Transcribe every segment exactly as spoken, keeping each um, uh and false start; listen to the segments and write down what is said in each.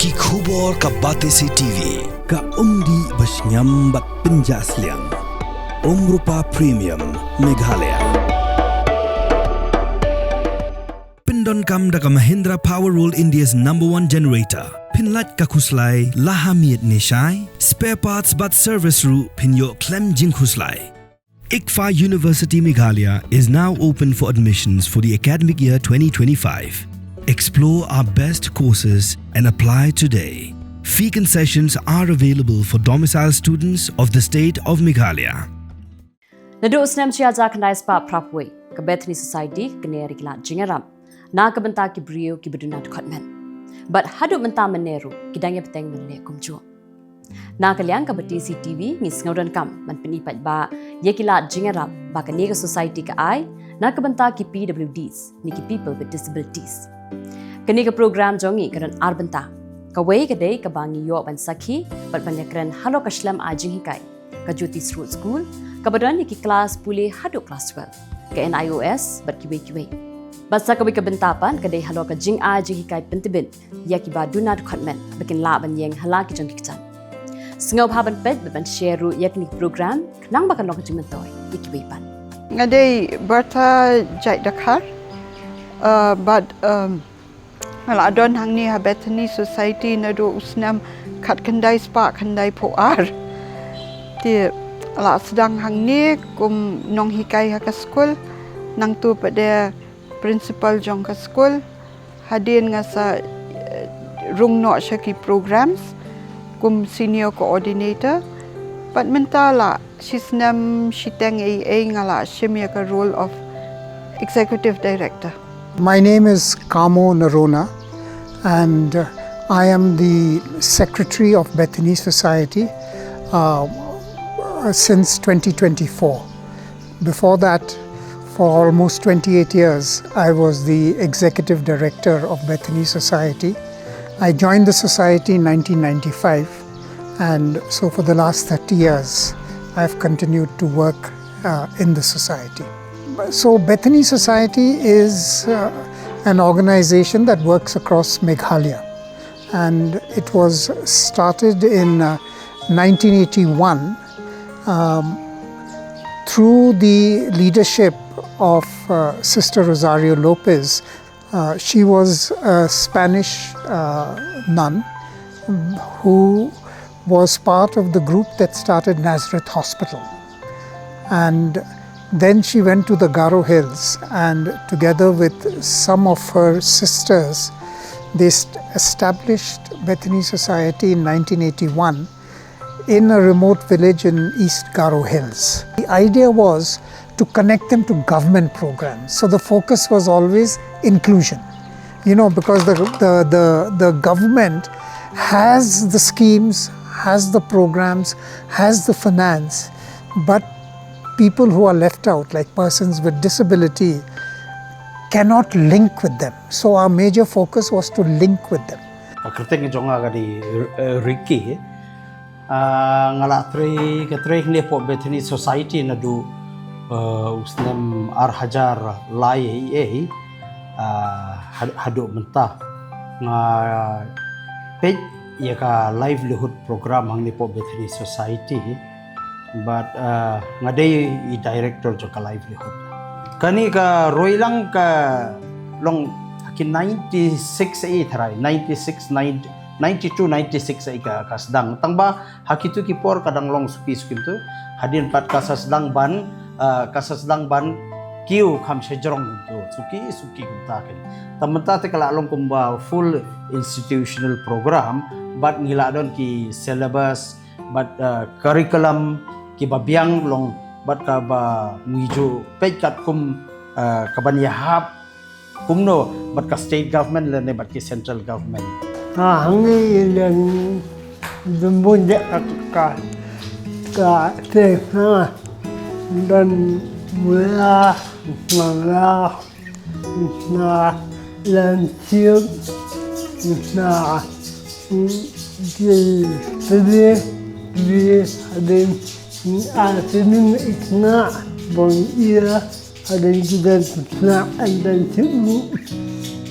Ki khubor ka Batesi T V, ka umdih ba shngiam bad pynjah sliang. Umrupa Premium, Meghalaya. Pyndonkam da ka Mahindra Power World, India's number one generator. Pynlait ka khuslai la ha miet ne shai. Spare parts bad service ruh phin ïoh khlem jingkhuslai. ICFAI University Meghalaya is now open for admissions for the academic year twenty twenty-five. Explore our best courses and apply today. Fee concessions are available for domicile students of the state of Meghalaya. Naduh u snem shi hajar khyndai spah phra phew wei, ka Bethany Society ka kner ïa ki lad jingïarap na ka bynta ki briew kiba duna dkhot met. Bad haduh mynta mynne ruh ki dang ïa bteng ban leh kumjuh. Na ka liang ka Batesi T V ngi sngewdonkam ban pyni paidbah ïa ki lad jingïarap ba kane ka society ka ai na ka bynta ki P W Ds ne ki people with disabilities. Kane ka program jong ngi ka don ar bynta. Kawei ka dei kaba ngi ïoh ban sakhi bad ban ïakren halor ka shlem ai jinghikai ka Jyoti Srut School, kaba don ïa ki klas pule haduh klas twelve, ka N I O S bad kiwei kiwei. Bad sa kawei ka bynta pat ka dei halor ka jingai jinghikai pyntbit ïa kiba duna dkhot met ba kin lah ban ïeng ha la ki jong ki kjat. Sngewbha ban peit bad ban share ruh ïa kane ka program khnang ba kan long ka jingmyntoi ïa kiwei pat. Nga dei Bertha Jait Dkhar, uh, bad um, nga la don hangne ha Bethany Society naduh u snem khatkhyndai spah khyndai phew ar. Te la sdang hangne kum nonghikai ha ka skul, nangta pat dei principal jong ka skul. Hadien nga sa, eh, rung noh sha ki programs kum senior coordinator. Bad mynta la shi snem shiteng ei ei nga la shim ïa ka role of executive director. My name is Kamo Narona, and uh, I am the secretary of Bethany Society uh, since twenty twenty-four. Before that, for almost twenty-eight years, I was the executive director of Bethany Society. I joined the society in nineteen ninety-five, and so for the last thirty years, I've continued to work uh, in the society. So, Bethany Society is uh, an organization that works across Meghalaya, and it was started in uh, nineteen eighty-one um, through the leadership of uh, Sister Rosario Lopez. Uh, she was a Spanish uh, nun who was part of the group that started Nazareth Hospital. And then she went to the Garo Hills, and together with some of her sisters, they st- established Bethany Society in nineteen eighty-one in a remote village in East Garo Hills. The idea was to connect them to government programs. So the focus was always inclusion. You know, because the, the, the, the government has the schemes, has the programs, has the finance, but people who are left out, like persons with disability, cannot link with them. So our major focus was to link with them. Ka kyrteng jong nga ka dei, eh, Ricky. Ah, nga la trei, ka trei hangne hapoh Bethany Society naduh, eh, u snem ar hajar lai ei ei, ah, had-, haduh mynta. Nga peit ïa ka livelihood program hangne hapoh Bethany Society. But uh, nga dei i director jong ka livelihood. Kane ka roi lang ka long ha ki ninety-six ei ei tharai, ninety-six, ninety, ninety-two, ninety-six ei ei ka, ka sdang. Tangba ha kitu ki por ka dang long suki suki tu. Hadien pat ka sa sdang ban, uh, ka sa sdang ban kiew kham sha jrong tu. Suki suki kumta kan. Tang mynta te ka la long kumba full institutional program, but ngi la don ki syllabus, bad, uh, curriculum kiba biang long bad kaba ngi ju peit katkum, uh, kaban ïahap kumno bad ka state government lane bad ki central government. Ha hangne ïa leng dum bun de ka ka ka te ha dan mula mula Na lam siap na di pede di hadin a sini ikna bon ia hadin kita na andan simu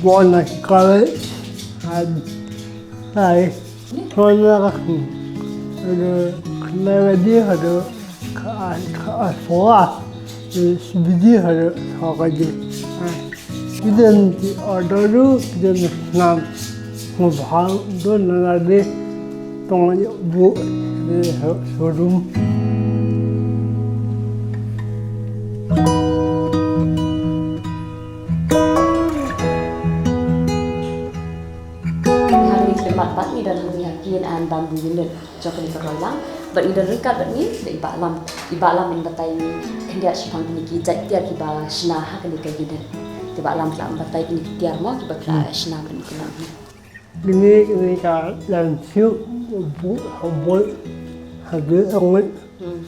bona college had Ai, kona ka khun. Ada kena lagi ada ka ka soa. Sibidi ada soa kaji. Kita nanti order tu kita nak nam. Mubah tu nanti tong bu showroom. Hangne khlem mat bad ngi don hangne ha P and M Bamboo Unit jong kane ka roi lang. Bad ngi don ryngkat bad ngi da i Bah Lam. I Bah Lam in batai ngi khyndiat shaphang kine ki jait tiar kiba shna ha kane ka unit. Te Bah Lam, la batai kine ki tiar mo kiba la shna bad ngi kane. Kine kine ka lam siu bu bu ha de angai. Hmm.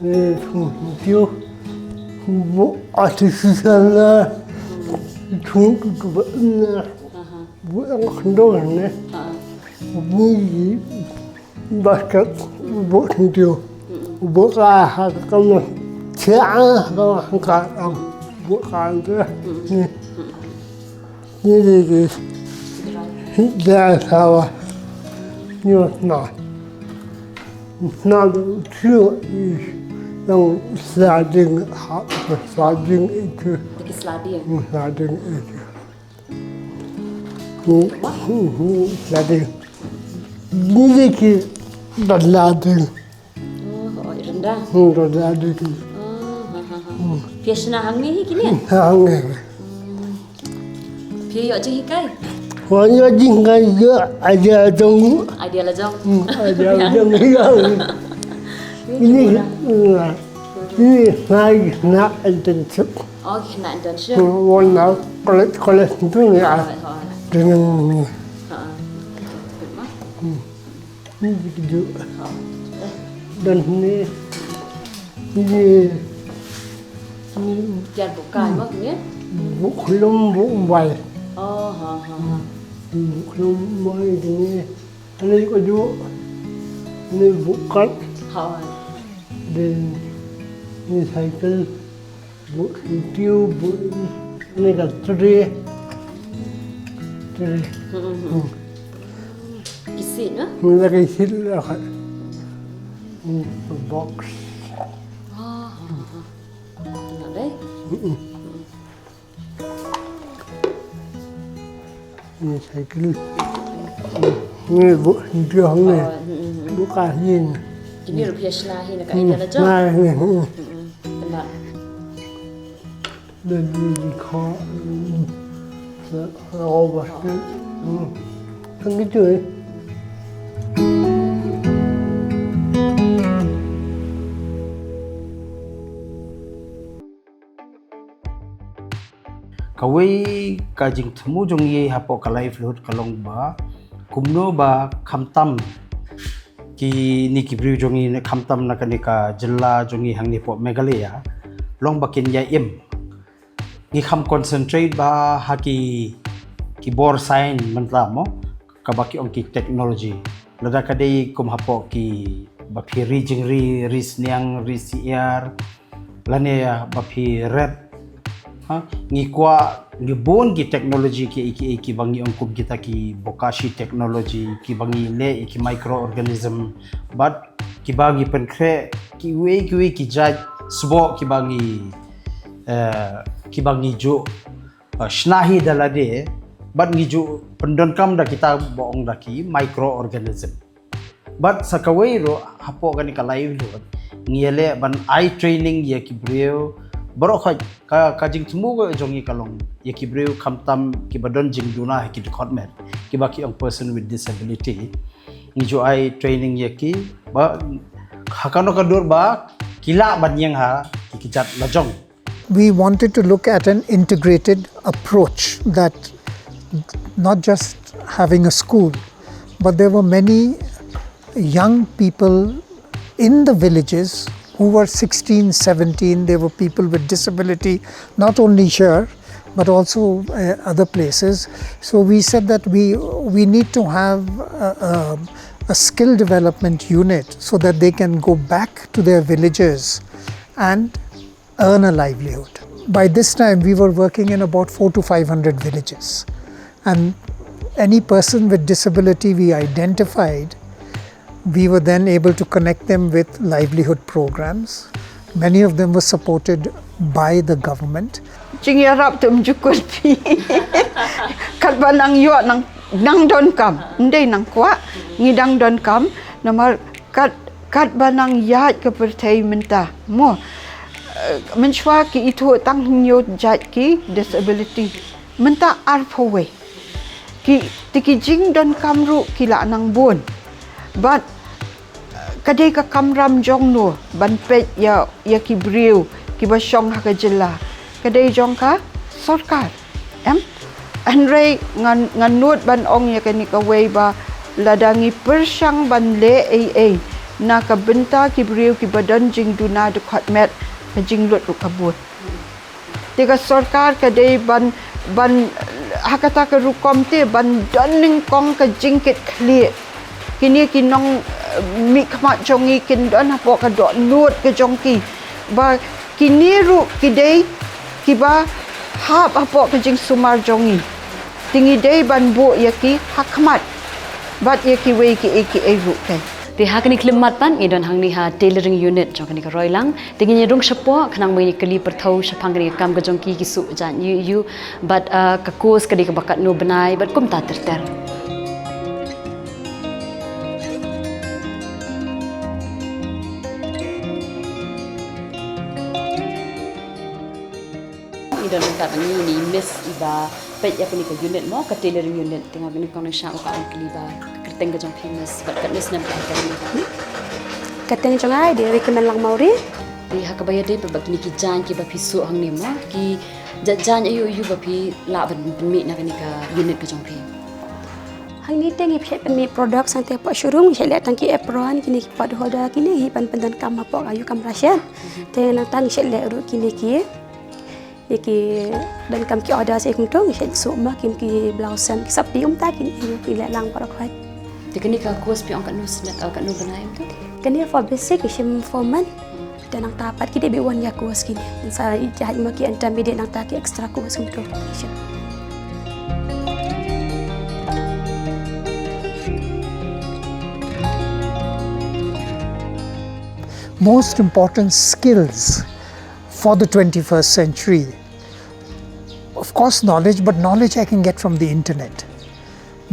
Eh, tu, tu, tu, bu artificial na, tu, tu, tu, na, bu ang kendo ne, bu basket, bu tu, bu ka ha ka ma, tia ka ka bu ka ne. Ni di di. Hi da sawa. Ni na. Na du tu i yang sliding ha sliding itu. Diki sliding. Sliding itu. Ni ni sliding. Ni di ki da sliding. Oh, oh, i rynda. Hmm, rynda dei ki. Oh, ha, ha, ha. Hmm. Phi shna hangne hi kine? Hangne. Hmm. Phi ïoh jinghikai? Wan ïoh jinghikai ïa idea jong. Idea la jong. Hmm, idea la jong. Ini ini na na internship. Oh, na internship. Hmm, wan na college college tu ni ah. Oh, oh. Dengan ni. Ha. Hmm. Ni dikit. Dan ni ni ni. Tiar bukai mo ni? Buk lum buk bai. Oh, ha ha ha. Buk lum bai ni. Ni ko ju. Ni bukan. Ha. Dan ni cycle. Bu tiu bu ni ka tray. Tray. Kisit na? Ni ka kisit la ka. Box. Ah, ah, ah. Tengok deh. Ni cycle. Ni bu tiu ni. Bu ka ni. Kini rupiah shna hi na ka ida la jong. Nah ni. Tengok. Dei dei kha. Sa raw ba. Kan gitu eh. Kawei ka jingthmu jong ngi hapoh ka livelihood ka long ba kumno ba khamtam kine ki briew jong ngi ne khamtam na kane ka jylla jong ngi hangne hapoh Meghalaya long ba kin ïa im. Ngi kham concentrate ba ha ki ki bor science mynta mo kaba ki ong ki technology. Lada ka dei kum hapoh ki ba phi ri jingri, ri sniang, ri siar lane ba phi rep. Ha, ngi kwah ngi bun ki technology ki ki ki ba ngi ong kum kita ki bokashi technology kiba ngi leh ïa ki microorganism bad kiba ngi pynkhreh kiwei kiwei ki jait sboh kiba ngi eh, kiba ngi ju eh, shna hi da lade bad ngi ju pyndonkam da kita ba ong da ki microorganism. Bad sa kawei ruh hapoh kane ka livelihood ngi ïaleh ban ai training ïa ki briew baroh khoit ka ka jingthmu ka jong ngi ka long ïa ki briew khamtam kiba don jingduna ha ki dkhot met kiba ki ong person with disability. Ngi ju ai training ïa ki ba ha kano ka dur ba ki lah ban ïeng ha ki ki jait la jong. We wanted to look at an integrated approach, that not just having a school, but there were many young people in the villages who were sixteen, seventeen. There were people with disability, not only here, but also uh, other places. So we said that we, we need to have a, a, a skill development unit so that they can go back to their villages and earn a livelihood. By this time, we were working in about four to five hundred villages. And Any person with disability we identified, we were then able to connect them with livelihood programs. Many of them were supported by the government. Jingïarap te ym ju kut phi. Katba nang ïoh nang, nang donkam. Ym dei nang kwah, ngi dang donkam. Namar kat, katba nang ïaid ka pyrthei mynta mo. Eh, mynshuwa ki ithuh tang hynñiew jait ki disability. Mynta arphew wei. Ki, te ki jingdonkam ruh ki la nang bun. Bad, eh, ka dei ka kamram jong no ban peit ïa, ïa ki briew kiba shong ha ka jylla. Ka dei jong ka sorkar. Em? Hynrei ngan, ngan nud ban ong ïa kane kawei ba lada ngi pyrshang ban leh ei ei na ka bynta ki briew kiba don jingduna dkhot met, ka jinglut ruh ka bun. Te ka sorkar ka dei ban, ban ha kata ka rukom te ban don nyngkong ka jingkitkhlieh. Kine ki nong, eh, mihkhmat jong ngi kin don hapoh ka dohnud ka jong ki. Ba kine ruh ki dei kiba hap hapoh ka jingsumar jong ngi. Te ngi dei ban buh ïa ki ha khmat. Bad ïa kiwei kiei kiei ruh keiñ. Te ha kane ka khyllipmat pat ngi don hangne ha tailoring unit jong kane ka Roilang. Te ngin ïa rung shapoh khnang ba ngin ïa kylli pyrthew shaphang kane ka kam ka jong ki, ki suh jaiñ aiu aiu bad, ah, ka course ka dei kaba katno bnai bad kumta ter ter. Ngi don ryngkat bad ngi ine i miss iba peit ïa kane ka unit mo, ka tailoring unit. Te nga nyngkong nyngshah nga kwah ban kylli ba ka kyrteng ka jong phi miss bad katno snem phi la hikai kane? Ka kyrteng jong nga i dei Rikmen Langmawri. Te ha kaba ïadei bad kine ki jaiñ kiba phi suh hangne mo, ki jait jaiñ aiu aiu ba phi lah ban pynmih na kane ka unit ka jong phi? Hangne te ngi pynmih product sangte hapoh showroom, ngi leh tang ki apron, kine ki pot holder, kine hi ban pyndonkam hapoh ka ïew kamra shet. Te nangta ngi leh ruh kine ki Ïa ki donkam ki order sa kumto, ngi shait suh ma ki, ki blouse, ki sopti, kumta ki, ki leh lang baroh khoit. Te kane ka course phi ong katno snem, eh, katno bnai kumto? Kane for basic ngi shim four month. Te nangta pat ki dei beit wan ïa course kine. Sa ïa ki hait ma ki intermediate nangta ki extra course kumto. Shim. Most important skills for the twenty-first century. Of course, knowledge, but knowledge I can get from the internet.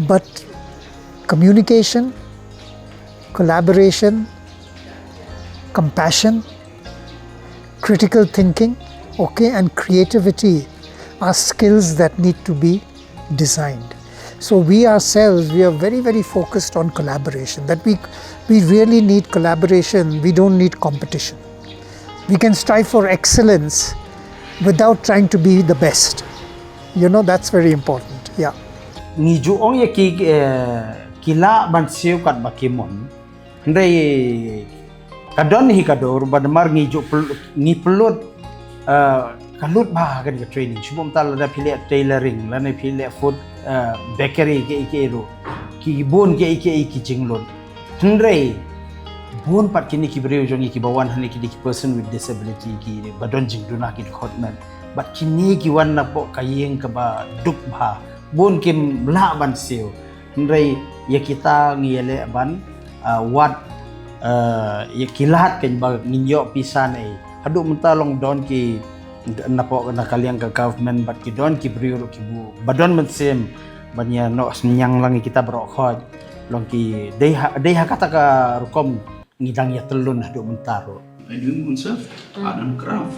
But communication, collaboration, compassion, critical thinking, okay, and creativity are skills that need to be designed. So we ourselves, we are very, very focused on collaboration, that we, we really need collaboration, we don't need competition. We can strive for excellence without trying to be the best. You know, that's very important. Yeah. Ngi ju ong ïa ki, eh, ki lah ban siew katba ki mon. Hynrei ka don hi ka dur, ba namar ngi ju pel-, ngi pynlut, eh, ka lut bha kane ka training. Shu bam ta lada phi leh tailoring, lane phi leh food, eh, bakery, kiei kiei ruh. Ki bun kiei kiei ki jinglut. Hynrei bun pat kine ki briew jong ngi kiba wan hangne ki dei ki person with disability, kiba don jingduna, ki dkhot met. Bad kine ki wan napoh ka ïing kaba duk bha. Bun kim lah ban siew. Hynrei ïa kita ngi ïaleh ban, ah, wad, ah, ïa ki lad keiñ ba ngin ïoh pisa ne. Haduh mynta long don ki napoh na ka liang ka government bad ki don ki briew ruh kiba, ba don mynsiem ban ïa noh synñiang lang ïa kita baroh khoit. Long ki dei ha, dei ha kata ka rukom ngi dang ïa tyllun haduh mynta ruh. I doing myself art and craft.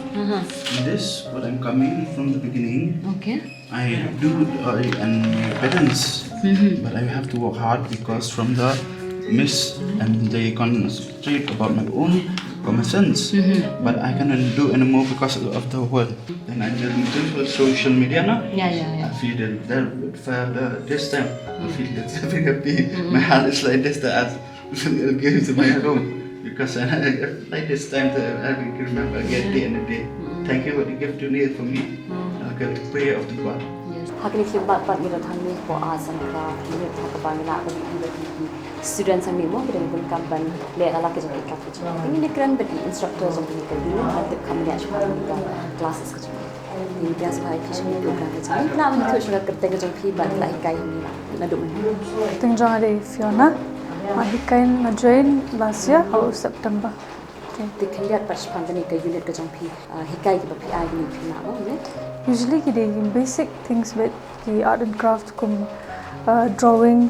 This what I'm coming from the beginning. Okay. I do, uh, and patterns, but I have to work hard because from the miss and they concentrate about my own common sense. But I cannot do anymore because of the world. Then I did this with social media now. Yeah, yeah, yeah. I feel that, that further this time. I feel that very happy. My heart is like this, that I will give to my home. Because I, I, like this time, that I will remember again day and a day. Thank you what you give to me for me. I'll give the prayer of the God. Yes. Ha kane ka khyllipmat pat ngi don hangne hapoh Arts and Craft, ngi ha kaba ngi lah ban ïohi ba ki students hangne mo, ki dang donkam ban leh la la ka jong ki craft ka jong ki. Ngi kren bad ki instructor jong kane ka unit ban tip kham bniah shuwa ïa ka classes ka jong ki. Ngi pdiang sngewbha ïa phi sha kane ka program ka jong ngi. Ngi lah ban ïathuh shuwa ka kyrteng ka jong phi bad la hikai hangne la. Naduh mynne. Kyrteng jong nga dei Fiona. Nga hikai, nga join last year ha u September. Te khyndiat pat shaphang kane ka unit ka jong phi, ah, hikai kiba phi ai kine phi lah mo ne? Usually ki dei ki basic things bad, ki art and craft kum, uh, drawing,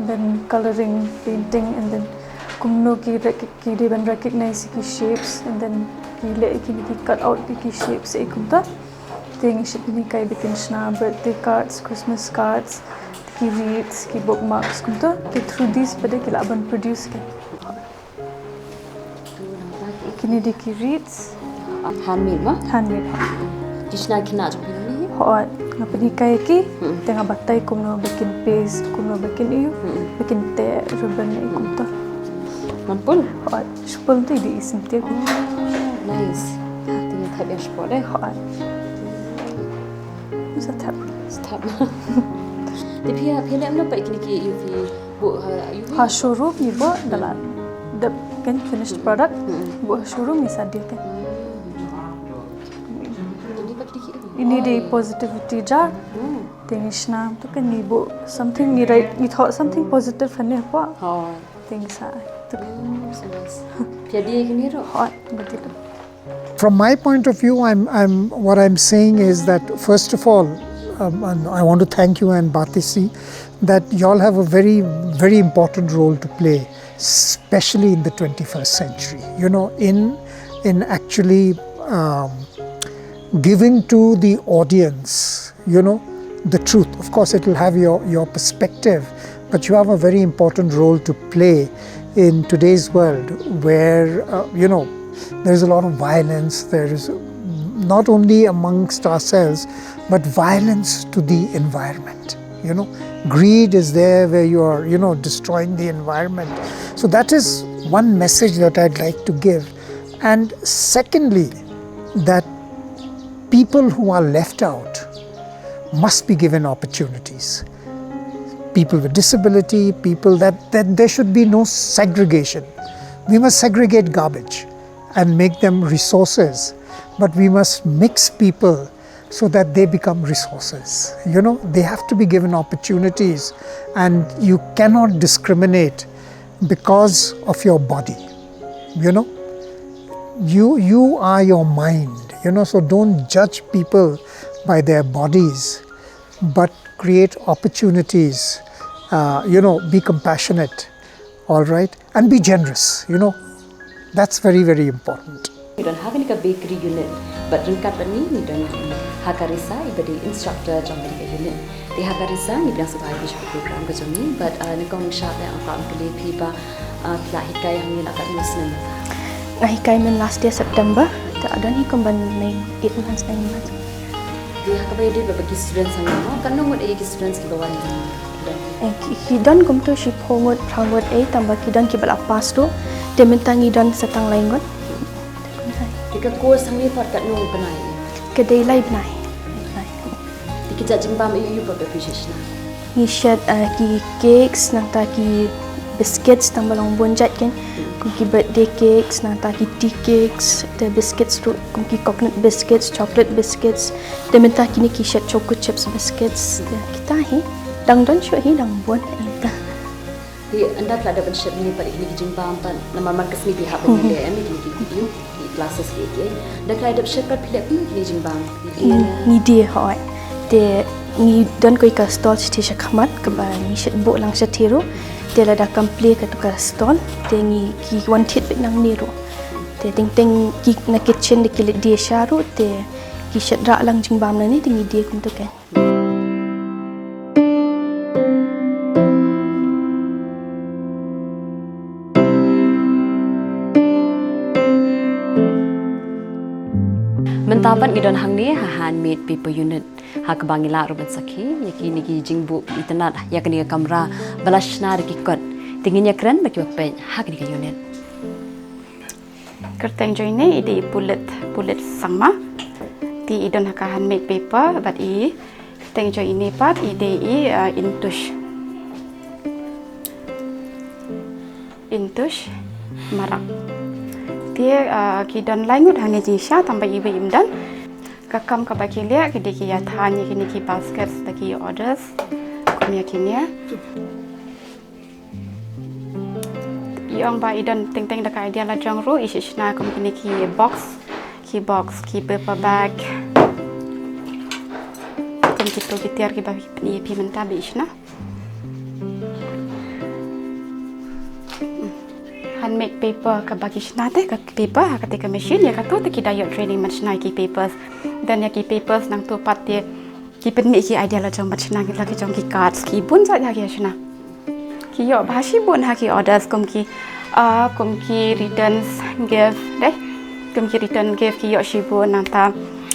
then coloring, painting, and then kumno ki rec-, ki dei ban recognize ki shapes, and then ki leh kine ki cut out ki shapes e kumta. Te ngi shim kine ki ba kin shna birthday cards, Christmas cards, ki wreaths, ki bookmarks kumta. Te through these pat de ki lah ban produce ki. Kine dei ki wreaths. Handmade mo? Handmade. Ki shna khynnah jong phi ne? Hooid, nga pynhikai ki. Hmm. Te nga batai kumno ba kin paste, kumno ba kin ïoh, Hmm. ba kin teh ribbon e kumta. Ngan pul? Hooid, shu pul te dei isynei te. Oh, nice. Te nga thap ïa shu pul de. Hooid. Sa thap. Sa thap. Te phi, phi leh kumno pat kine ki ïoh phi buh ha, ïoh phi? Ha showroom ngi buh da la dep kan finished product. Hmm. Buh ha showroom ngi sa die kan. Hmm. Kine pat kine ki ïoh. Ini dei positivity jar. Hmm. Te ngi shna to kan ngi buh something ngi write, ngi thoh something positive hangne hapoh. Hooid. Te ngi sa to. Hmm, so nice. Phi die kine ruh? Hooid, ba die ruh. From my point of view, I'm, I'm, what I'm saying is that, first of all, um, and I want to thank you and Batesi, that y'all have a very, very important role to play, especially in the twenty-first century, you know, in, in actually, um, giving to the audience, you know, the truth. Of course, it will have your, your perspective, but you have a very important role to play in today's world where, uh, you know, there's a lot of violence. There is not only amongst ourselves, but violence to the environment. You know, greed is there where you are, you know, destroying the environment. So that is one message that I'd like to give. And secondly, that people who are left out must be given opportunities. People with disability, people that, that there should be no segregation. We must segregate garbage and make them resources, but we must mix people so that they become resources. You know, they have to be given opportunities, and you cannot discriminate because of your body. You know, you, you are your mind, you know, so don't judge people by their bodies, but create opportunities. Uh, you know, be compassionate, all right, and be generous, you know. That's very, very important. Ngi don ha kane ka bakery unit, bad ryngkat bad ngi ngi don ha ka Risa, iba dei instructor jong kane ka unit. Te ha ka Risa ngi pdiang sngewbha ïa ka program ka jong ngi, bad, ah, nyngkong nyngshap te nga kwah ban kylli phi ba, ah, phi la hikai hangne la katno snem mynta? Nga hikai mynta last year September, te la don hi kumba nine, eight months, nine months. Te ha kaba ïadei bad ki students hangne mo, katno ngut ïa ki students kiba wan hangne? Eh, ki, ki don kumto shiphew ngut, phra ngut eh, tangba ki don kiba la pass ruh. Te mynta ngi don sa tang lai ngut. Te ka course hangne pat katno bnai? Ka dei lai bnai. Lai bnai. Te ki jait jingbam aïu aïu ba phi shet shna? Ngi shet, eh, ki cakes, nangta ki biscuits, tangba long bun jait kein. Kum ki birthday cakes, nangta ki tea cakes, te biscuits ruh, kum ki coconut biscuits, chocolate biscuits. Te mynta kine ki shet choco chips biscuits. Te kita hi. Dang don shuh hi, dang bun hi mynta. Te ynda phi la dep ban shet kine pat ïa kine ki jingbam pat, namar man ka sngi phi hap ban leh em ïa kine ki, ïa ki classes kiei kiei. Ynda phi la dep shet pat phi leh kumno ïa kine ki jingbam? Phi die? Ngi, ngi die, hooid. Te ngi don kawei ka stall shatei sha khmat kaba ngi shet buh lang shatei ruh. Te lada kam plie kato ka stall, te ngi, ki wan thied beit nangne ruh. Te teng teng ki na kitchen da ki leit die sha ruh, te ki shet rah lang jingbam nangne, te ngi die kumto kein. Mynta pat ngi don hangne ha Handmade Paper Unit, ha kaba ngi lah ruh ban sakhi ïa kine ki jingbuh itynnad ïa kane ka kamra ba la shna da ki kot. Te ngin ïakren bad kiba peit ha kane ka unit. Kyrteng jong ine i dei i Pulit, Pulit Sangma. Te i don ha ka Handmade Paper, bad i kyrteng jong ine pat i dei i, uh, Intush. Intush Marak. Te, uh, ki don lai ngut hangne jingshisha, tangba iwei im don. Ka kam kaba ki leh, ki dei ki ïa thaw ïa kine ki baskets da ki orders. Kum Ïa kine. I ong ba i don teng teng da ka idea la jong ruh, i shna kum kine ki box, ki box, ki paper bag. Kum kito ki tiar kiba phi, phi mynta ba i shna. Handmade paper kaba ki shna te, ka paper ha kata ka machine, ïa kato te ki da ïoh training ban shna ki papers. Then ïa ki papers nangto pat te ki pynmih ki idea la jong ban shna la ki jong ki cards, ki bun jait ha ki shna. Ki ïoh ba shibun ha ki orders kum ki, ah, kum ki returns gift, dei. Kum ki return gift ki ïoh shibun, nangta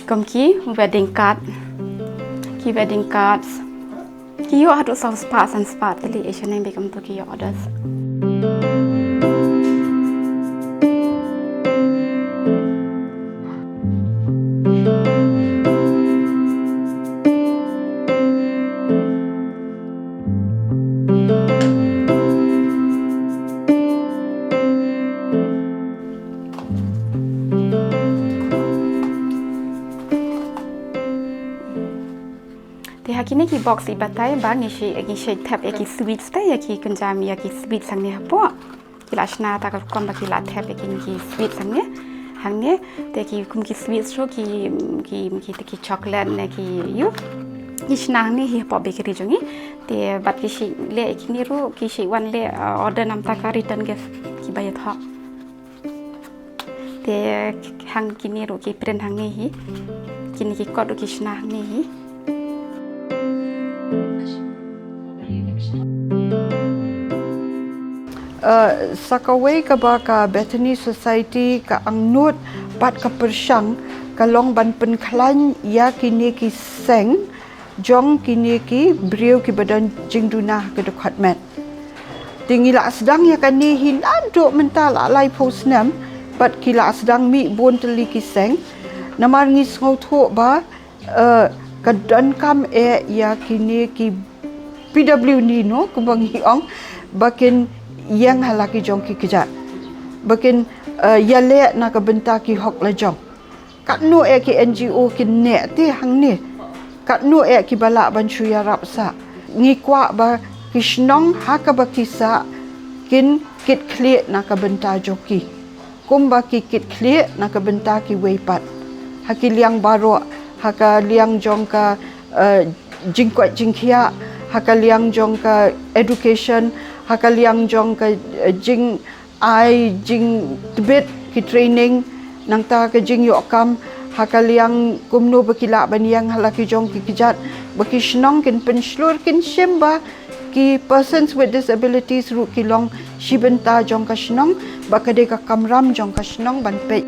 kum ki wedding card. Ki wedding cards. Ki ïoh haduh saw spah san spah tylli, eh, shane ba kumto ki ïoh orders. Te ha kine ki box i batai ba ngi shi, ngi shi thep ïa ki sweets te, ïa ki kynjam ïa ki sweets hangne hapoh. Ki la shna ta ka rukom ba ki la thep ïa kine ki sweets hangne. Hangne te ki kum ki sweets ruh ki, ki, ki, ki chocolate ne ki ïoh. Ki shna hangne hi hapoh bakery jong ngi. Te bad ki shi leh ïa kine ruh, ki shi wan leh, uh, order namta ka return gift kiba ïathoh. Te hang kine ruh ki print hangne hi. Kine ki kot ruh ki shna hangne hi. Uh, sa kawei kaba ka Bethany Society ka angnud bad ka pyrshang ka long ban pynkhlaiñ ïa kine ki seng jong kine ki briew kiba don jingduna ha ka dkhot met. Te ngi la sdang ïa kane hi naduh mynta la laiphew snem, bad ki la sdang mih bun tylli ki seng. Namar ngi sngewthuh ba, eh, ka donkam eh ïa kine ki P W D, no, kumba ngi ong, ba kin ïeng ha la ki jong ki kjat. Ba kin, eh, ïaleh na ka bynta ki hok la jong. Katno eh ki N G O kin neh te hangne. Katno eh kiba lah ban shu ïarap sah. Ngi kwah ba ki shnong ha kaba ki sah kin kit khlieh na ka bynta jong ki. Kumba ki kit khlieh na ka bynta kiwei pat. Ha ki liang baroh, ha ka liang jong ka, eh, jingkoit jingkhiah, ha ka liang jong ka education, ha ka liang jong ka, eh, jing ai jingtbit ki training, nangta ka jingïoh kam, ha ka liang kumno ba ki lah ban ïeng ha la ki jong ki kjat, ba ki shnong kin pynshlur kin shim ba ki persons with disabilities ruh ki long shi bynta jong ka shnong, ba ka dei ka kamram jong ka shnong ban peit.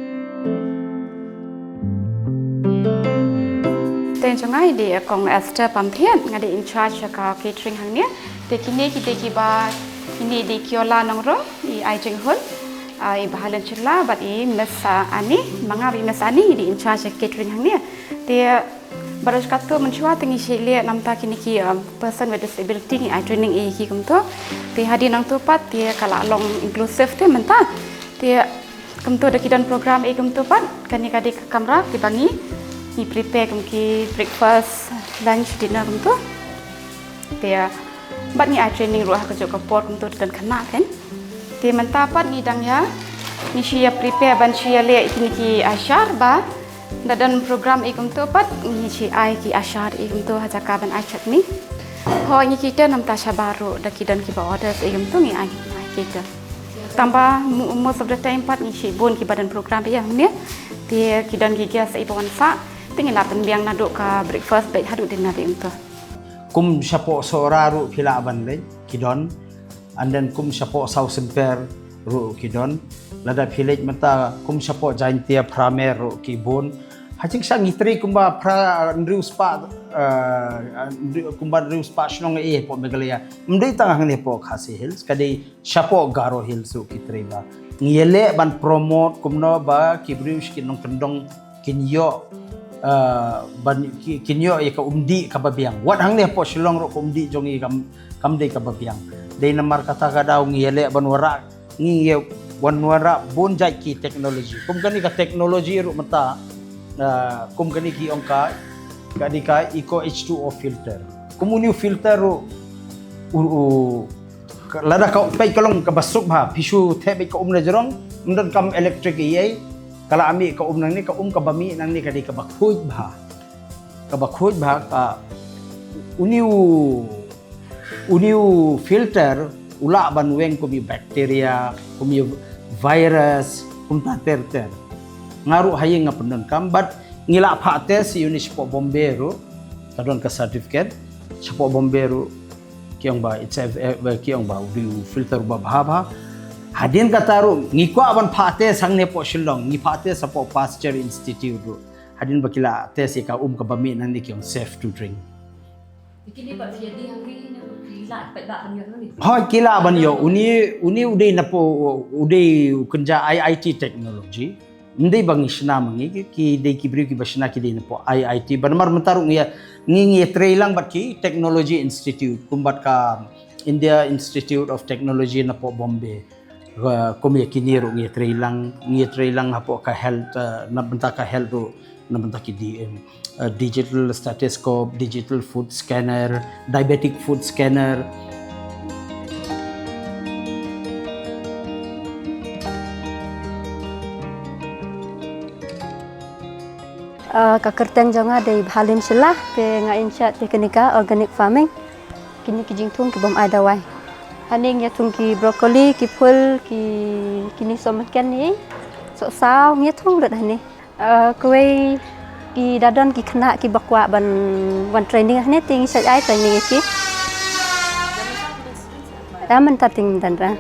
Te jong nga i dei Kong Esther Pamthiat, nga dei in charge ka catering hangne. Te kine ki dei kiba, kine dei Kiola Nongrong, i ai jinghun, ah, i Bahalin Shylla, bad i Miss, ah, Ani, ma nga bad i Miss Ani, i dei in charge catering hangne. Te baroh kato mynshuwa te ngi shim leh namta kine ki, um, person with disability ngi ai training ïa ki kumto. Te hadien nangto pat te ka la long inclusive te mynta. Te kumto da ki don program ïa kumto pat, kane ka dei ka kamra kiba ngi, ngi prepare kum ki breakfast, lunch, dinner kumto. Te bad ngi ai training ruh ha kajuh ka por kumto da don khynnah kan. Te mynta pat ngi dang ïa, ngi shu ïa prepare ban shu ïa leh ïa kine ki ashar ba da don program ïa kumto pat ngi shu ai ki ashar ïa kumto ha jaka ban ai chutney. Hooid ngi cater namta shabar ruh da ki don kiba orders ïa kumto ngi ai, ngi ai cater. Tangba mo-, most of the time pat ngi shibun kiba don program ïa hangne. Te ki don ki guest ïa ba wan sah. Te ngi la pynbiang naduh ka breakfast bad haduh dinner ïa kumto. Kum shapoh Sohra ruh phi lah ban leit ki don. And then kum shapoh South Symper ruh ki don. Lada phi leit mynta kum shapoh Jaintia Phramer ruh ki bun. Ha jingshisha ngi trei kumba phra, hynriew spah, eh, hynriew, kumba hynriew spah shnong eh hapoh Meghalaya. Ym dei tang hangne hapoh Khasi Hills, ka dei shapoh Garo Hills ruh ki trei ba ngi ïaleh ban promote kumno ba ki briew shi ki nongkyndong kin ïoh, eh, ban ki-, kin ïoh ïa ka umdih kaba biang. Wat hangne hapoh Shillong ruh ka umdih jong ngi kam, kam dei kaba biang. Dei namar kata ka daw ngi ïaleh ban wanrah, ngi ïa wan wanrah bun jait ki technology. Kum kane ka technology ruh mynta, eh, kum kane ki ong ka, ka dei ka Eco H two O filter. Kum une u filter ruh U, u, ka, lada ka peit ka long kaba suk bha, phi shu theh beit ka um na jrong, ym don kam electric ei ei, ka la mih ka um nangne, ka um kaba mih nangne ka dei kaba khuid bha. Kaba khuid bha, ka, u new, u new filter, u lah ban weng kum ïa bacteria, kum ïa virus, kumta ter ter. Nga ruh ha ïing nga pyndonkam, but ngi la phah test ïa une shapoh Bombay ruh, ka don ka certificate, shapoh Bombay ruh, ki ong ba, it's a, a, ki ong ba, u dei u filter uba bha bha. Hadien kata ruh, ngi kwah ban phah test hangne hapoh Shillong, ngi phah test shapoh Pasteur Institute ruh. Hadien ba ki la test ïa ka um kaba mih nangne ki ong safe to drink. Kine ba phi ïa dih hangne ne ki lah pat ba ban ïoh ne? Hooid, ki lah ban ïoh. Une, une u dei napoh, u dei u kynja I I T technology. Ym dei ba ngi shna ma ngi, ki, ki dei ki briew kiba shna, ki dei napoh I I T. Ba namar mynta ruh ngi ïa, ngi, ngi ïa trei lang bad ki Technology Institute, kum bad ka India Institute of Technology napoh Bombay. Ka, kum ïa kine ruh ngi ïa trei lang, ngi ïa trei lang hapoh ka health, eh, na bynta ka health ruh, na bynta ki D M, eh, digital stethoscope, digital foot scanner, diabetic foot scanner. Eh, ka kyrteng jong nga dei Bhalim Shylla, te nga in charge te kane ka organic farming. Kine ki jingthung ki bym ai dawai. Hangne ngi ïa thung ki broccoli, ki phul, ki, kine sohmynken ne, sohsaw, ngi ïa thung lut hangne. Eh, kawei ki da don ki khynnah kiba kwah ban wan training hangne, te ngi shait ai training ïa ki. Da mynta te ngim don re.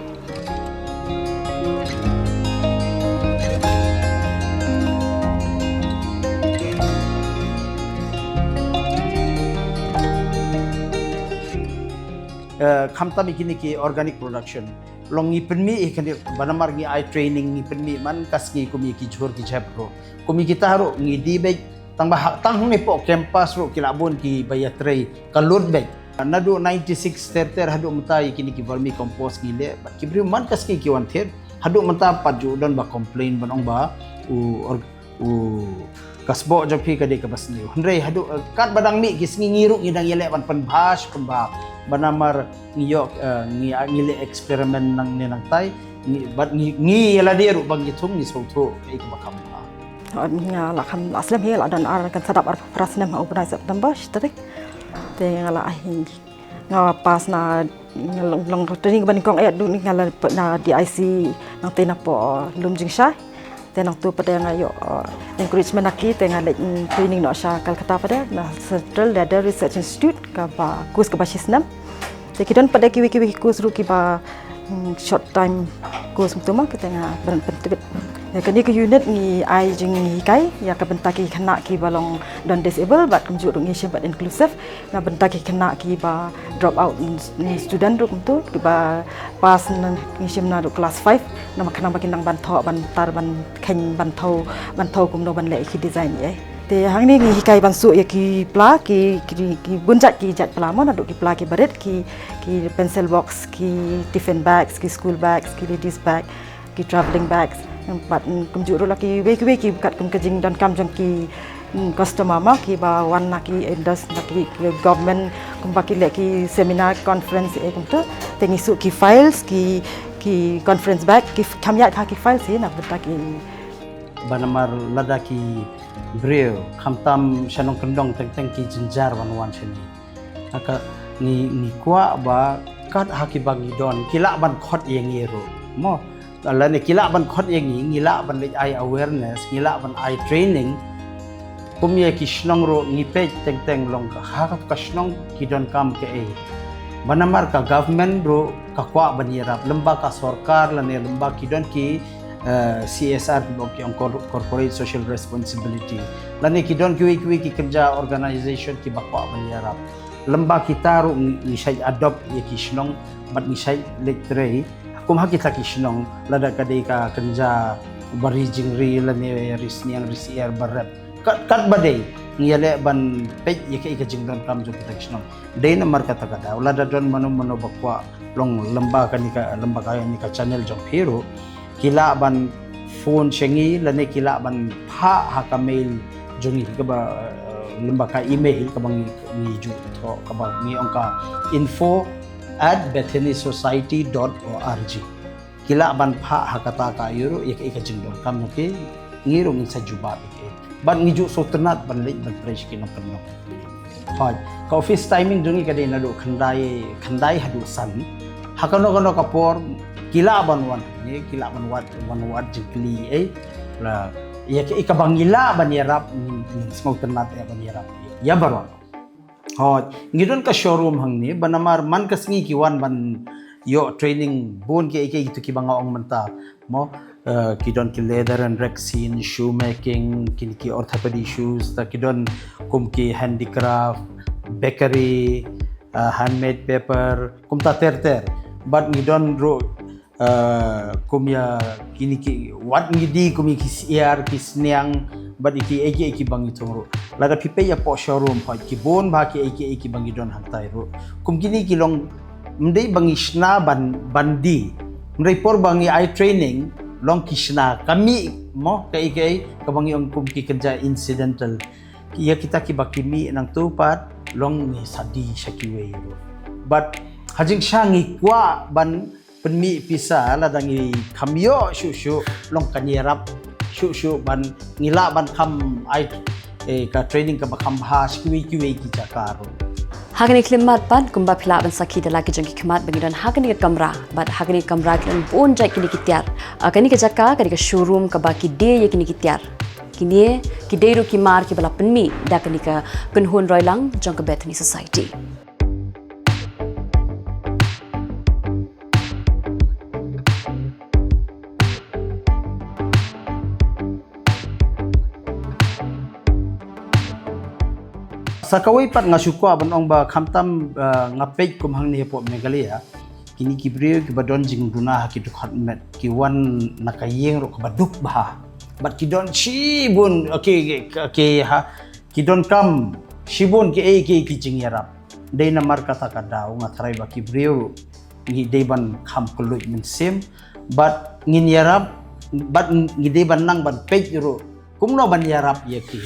Eh, khamtam ïa kine ki organic production. Long ngi pynmih ïa kine, ba namar ngi ai training, ngi pynmih man ka sngi kum ïa ki jhur ki jhep ruh. Kum ïa kita ruh ngi die beit, tang ba ha, tang hangne hapoh campus ruh ki la bun kiba ïa trei, ka lut beit. Naduh ninety-six ter ter haduh mynta ïa kine ki vermicompost ngi leh, bad ki briew man ka sngi ki wan thied, haduh mynta pat ju don ba complain ban ong ba u or-, u, ka sboh jong phi ka dei kaba sniew. Hynrei haduh, eh, katba dang mih ki sngi ngi ruh ngi dang ïaleh ban pynbha shi pynbha. Ba namar ngi ïoh, eh, ngi, ngi leh experiment nangne nangtai, ngi, bad ngi, ngi ïa lade ruh ba ngi thung ngi sngewthuh kaei kaba kham bha. Nga la kham la slem hi, la don ar, kan sa dap arphew phra snem ha u bnai September shi tarik. Te nga la ai hi. Nga pass na, nga long, long training ba nyngkong eh, dang nga la peit na D I C, nangta napoh Lumjingshai. Te nangta pat nga ïoh, uh, encouragement na ki, te nga leit, mm, training noh sha Calcutta pat na Central Ladder Research Institute, kaba course kaba shi snem. Te ki don pat kiwei kiwei ki course ruh kiba, mm, short time course kumta ma, te nga ban pyntbit. Ïa kane ka unit ngi ai jinghikai ïa ka bynta ki khynnah kiba long don disable, bad kumjuh ruh ngi shim bad inclusive. Na bynta ki khynnah kiba drop out, mm, student ruh kumta, kiba pass na, ngi shim naduh class five, namar khnang ba kin nang ban thoh, ban tar, ban kheiñ, ban thew, ban thew kumno ban leh ki design ïa. Te hangne ngi hikai ban suh ïa ki pla, ki, ki, ki bun jait, ki jait pla mo, naduh ki pla kiba rit, ki, ki pencil box, ki tiffin bags, ki school bags, ki ladies bag, ki travelling bags. Bad, mm, kumjuh ruh la kiwei kiwei ki katkum ka jingdonkam jong ki, mm, customer ma, kiba wan na ki indus, na ki, ki government, kumba ki leh ki seminar, conference, eh, kumta. Te ngi suh ki files, ki, ki conference bag, ki f-, kham ïaid ha ki files hi, na bynta ki. Ba namar lada ki briew, khamtam sha nongkyndong teng teng ki jynjar ban wan shane. Haka ngi, ngi kwah ba kat ha kiba ngi don, ki lah ban khot ïa ngi ruh. Mo, lane ki lah ban khot ïa ngi, ngi lah ban leit ai awareness, ngi lah ban ai training. Kum ïa ki shnong ruh ngi peit teng teng long ka, ha ka, ka shnong ki donkam kaei. Ba namar ka government ruh ka kwah ban ïarap, lymba ka sorkar lane lymba ki don ki, eh, C S R kiba ki ong cor-, corporate social responsibility. Lane ki don kiwei kiwei ki kynja organization kiba kwah ban ïarap. Lymba kita ruh ngi, ngi shait adopt ïa ki shnong, bad ngi shait leit trei. Kum ha kita ki shnong, lada ka dei ka kynja ba ri jingri lane ri sniang ri syiar ba rep. Kat, kat ba dei, ngi ïaleh ban peit ïa kaei ka jingdonkam jong kita ki shnong. Dei namar kata ka daw, lada don mano mano ba kwah long lymba kane ka, lymba kane ka channel jong phi ruh, ki lah ban phone sha ngi lane ki lah ban phah ha ka mail jong ngi kaba, eh, lymba ka email kaba ngi, ngi ju thoh kaba ngi ong ka info at bethany society dot org. Ki lah ban phah ha kata ka ïa ruh ïa ka, ïa ka jingdonkam jong ki, ngi ruh ngin sa jubab ïa ki. Bad ngi ju sngewtynnat ban leit ban pyrshah ki nongkyndong. Hooid, ka office timing jong ngi ka dei naduh khyndai, khyndai haduh san. Ha kano kano ka por ki lah ban wan hangne, ki lah ban wad, wan wad jingkylli, eh. La ïa ka, ïa kaba ngi lah ban ïarap, ngin, ngin sngewtynnat ïa ban ïarap ïa baroh. Hooid, ngi don ka showroom hangne, ba namar man ka sngi ki wan ban ïoh training bun kiei kiei kito kiba nga ong mynta. Mo, eh, ki don ki leather and rexin, shoemaking, kine ki orthopedic shoes, ta ki don kum ki handicraft, bakery, eh, handmade paper, kumta ter ter. Bad ngi don ruh, eh, kum ïa kine ki, wat ngi die kum ïa ki syiar, ki sniang, bad ïa kiei kiei kiba ngi thung ruh. Lada phi peit ïa poh showroom, hooid, ki bun bha kiei kiei kiba ngi don hangtai ruh. Kum kine ki long, ym dei ba ngi shna ban, ban die. Hynrei por ba ngi ai training, long ki shna, ka mih, mo, kaei kaei kaba ngi ong kum ki kynja incidental. Ïa kita kiba ki mih nangtu pat, long ngi sa die sha kiwei ruh. Bad ha jingshisha ngi kwah ban pynmih pisa, lada ngi kham ïoh shuh shuh, long kan ïarap shuh shuh ban, ngi lah ban kham ai, eh, ka training kaba kham bha sha kiwei kiwei ki jaka ruh. Ha kane ka khyllipmat pat, kumba phi lah ban sakhi da la ki jong ki khmat ba ngi don ha kane ka kamra, bad ha kane ka kamra ki don bun jait kine ki tiar. Ah, kane ka jaka ka dei ka showroom kaba ki die ïa kine ki tiar. Kine ki dei ruh ki mar kiba la pynmih da kane ka kynhun roilang jong ka Bethany Society. Sa kawei pat nga shu kwah ban ong ba khamtam, eh, nga peit kum hangne hapoh Meghalaya, kine ki briew kiba don jingduna ha ki dkhot met ki wan na ka ïing ruh kaba duk bha. Bad ki don shibun, okay, okay, ha, ki donkam shibun kiei kiei ki jingïarap. Dei namar kata ka daw nga tharai ba ki briew ngi dei ban kham kylluid mynsiem, bad ngin ïarap, bad ngi dei ban nang ban peit ruh kumno ban ïarap ïa ki.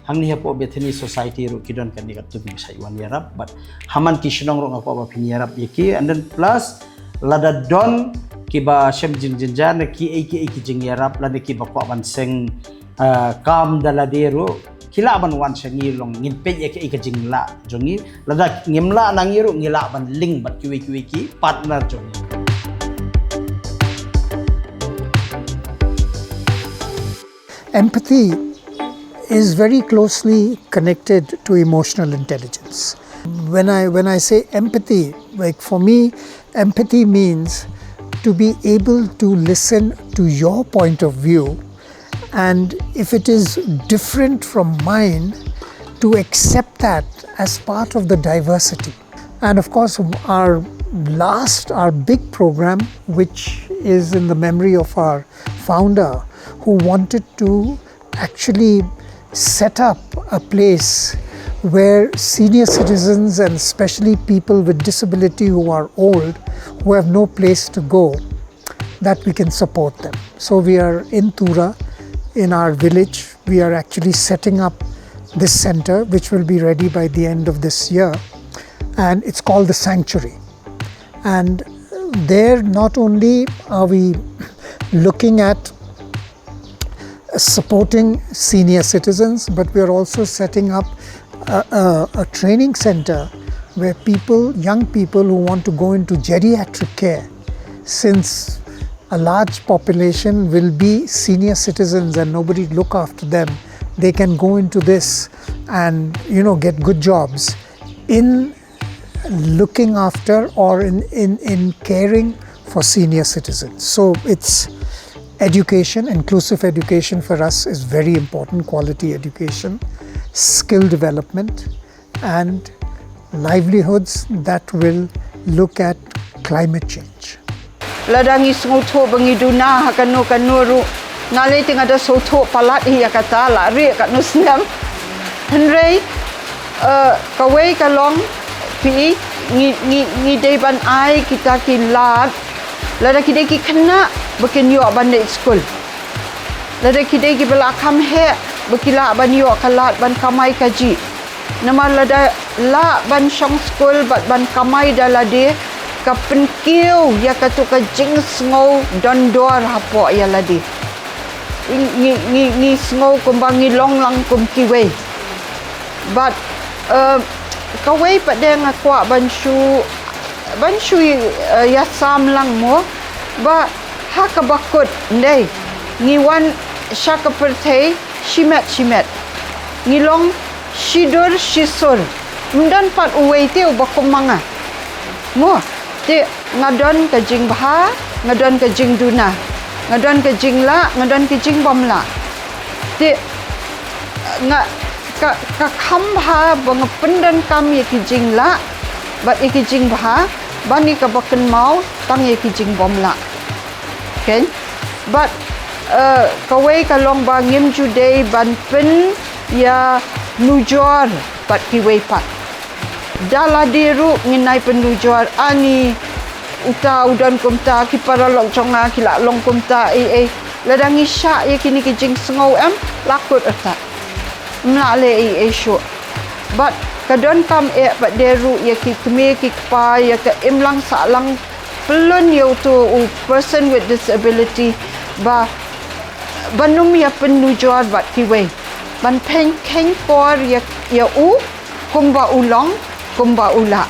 Hangne hapoh Bethany Society ruh ki don kane katto kiba shait wan ïarap, bad ha man ki shnong ruh nga kwah ba phin ïarap ïa ki, and then plus lada don kiba shem jingjynjar ne kiei kiei ki jingïarap, lane kiba kwah ban seng, ah, kam da lade ruh, ki lah ban wan sha ngi, long ngin peit ïa ka, ïa ka jinglah jong ngi. Lada ngim lah na ngi ruh, ngi lah ban link bad kiwei kiwei ki partner jong ngi. Empathy is very closely connected to emotional intelligence. When I, when I say empathy, like, for me, empathy means to be able to listen to your point of view, and if it is different from mine, to accept that as part of the diversity. And of course, our last, our big program, which is in the memory of our founder, who wanted to actually set up a place where senior citizens, and especially people with disability who are old, who have no place to go, that we can support them. So we are in Tura, in our village. We are actually setting up this center, which will be ready by the end of this year. And it's called the Sanctuary. And there, not only are we looking at supporting senior citizens, but we are also setting up a, a, a training center where people, young people who want to go into geriatric care, since a large population will be senior citizens and nobody look after them, they can go into this and, you know, get good jobs in looking after or in, in, in caring for senior citizens. So it's education, inclusive education for us is very important, quality education, skill development, and livelihoods that will look at climate change. Lada ngi sngewthuh ba ngi duna ha kano kano ruh, nga lei te nga da sngewthuh palat ïa kata, la rieh katno snem. Hynrei, eh, kawei ka long, phi, ngi, ngi, ngi dei ban ai kita ki lad, lada ki dei ki khynnah ba kin ïoh ban leit skul. Lada ki dei kiba la kham heh, ba ki lah ban ïoh ka lad ban kamai kajih. Namar lada lah ban shong skul bad ban kamai da lade, ka pynkiew ïa katu ka jingsngew dondor hapoh ïa lade. Ngi, ngi, ngi sngew kumba ngi long lang kum kiwei. But, uh, kawei pat de nga kwah ban shu, ban shu, uh, ïasam lang mo, ba ha kaba kut ndei, ngi wan sha ka pyrthei shimet shimet. Ngi long shidur shisur. Ym don pat uwei te uba kum ma nga. Mo, te nga don ka jingbha, nga don ka jingduna, nga don ka jinglah, nga don ka jingbymlah. Te nga, ka, ka kham bha ba nga pyndonkam ïa ki jinglah bad ïa ki jingbha, ban ïa kaba kynmaw tang ïa ki jingbymlah. Keiñ? Bad, uh, kawei ka long ba ngim ju dei ban pynïanujor bad kiwei pat. Da lade ruh ngin nai pynujor, ani uta u don kumta, ki paralok jong nga ki la long kumta, ei ei. Lada ngi shah ïa kine ki jingsngew, em, la kut artat. Ym lah leh ei ei shuh. Bad ka donkam eh pat de ruh ïa ki kmie ki kpa, ïa ka imlang sahlang, pyllun ïa uto u person with disability, ba, ban ym ïa pynujor bad kiwei. Ban pynkheiñ por ïa, ïa u kumba u long, kumba u lah.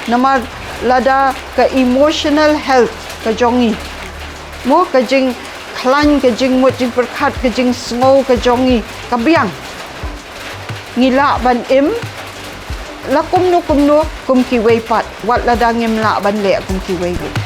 Namar lada ka emotional health ka jong ngi, mo, ka jingkhlaiñ, ka jingmut jingpyrkhat, ka jingsngew ka jong ngi ka biang, ngi lah ban im la kumno kumno kum kiwei pat, wat lada ngim lah ban leh kum kiwei ruh.